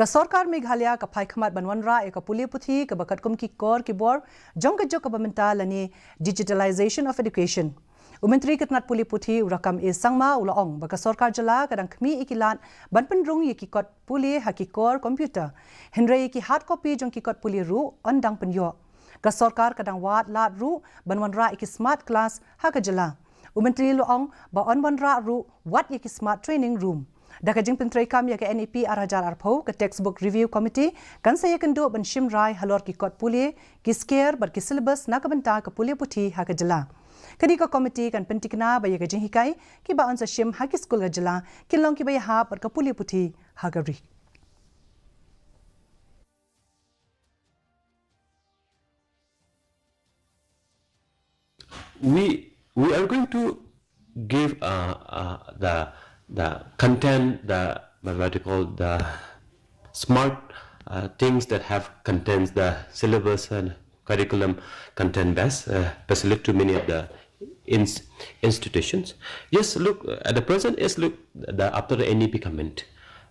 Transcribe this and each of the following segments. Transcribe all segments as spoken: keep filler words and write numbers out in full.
Ka sorkar Meghalaya ka phai khmat ban wanrah ïa ka pule puthi kaba katkum ki kor ki bor jong ka juk kaba mynta lane digitalization of education. U Myntri ka tnat pule puthi u Rakkam A Sangma u la ong ba ka sorkar jylla ka dang khmih ïa ki lad ban pynrung ïa ki kot pule ha ki kor computer. Hynrei ïa ki hard copy jong ki kot pule ruh yn dang pynïoh. Ka sorkar ka dang wad lad ruh ban wanrah ïa ki smart class ha ka jylla. U Myntri u la ong ba yn wanrah ruh wat ïa ki smart training room. Da ka jingpyntreikam ïa ka N E P ar hajar arphew, ka Textbook Review Committee kan sa ïakynduh ban shim rai halor ki kot pule, ki skhar bad ki syllabus na ka bynta ka pule puthi ha ka jylla. Kane ka komiti kan pyntikna ba ïa ka jinghikai kiba yn sa shim ha ki skul ka jylla kin long kiba ïahap bad ka pule puthi ha ka ri. We we are going to give uh, uh, the the content, the, what you call, the smart uh, things that have contents, the syllabus and curriculum content best, uh, specially to many of the ins- institutions. Yes, look, uh, at the present, yes, look, the, after the N E P comment,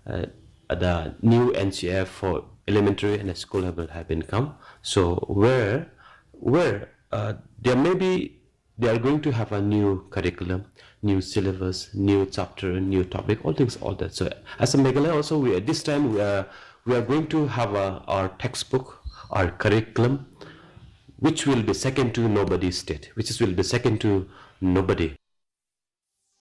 uh, the new N C F for elementary and school level have been come. So where where uh, there may be they are going to have a new curriculum, new syllabus, new chapter, new topic, all things, all that. So as a Meghalaya also, we at this time we are we are going to have a, our textbook, our curriculum, which will be second to nobody state, which is will be second to nobody.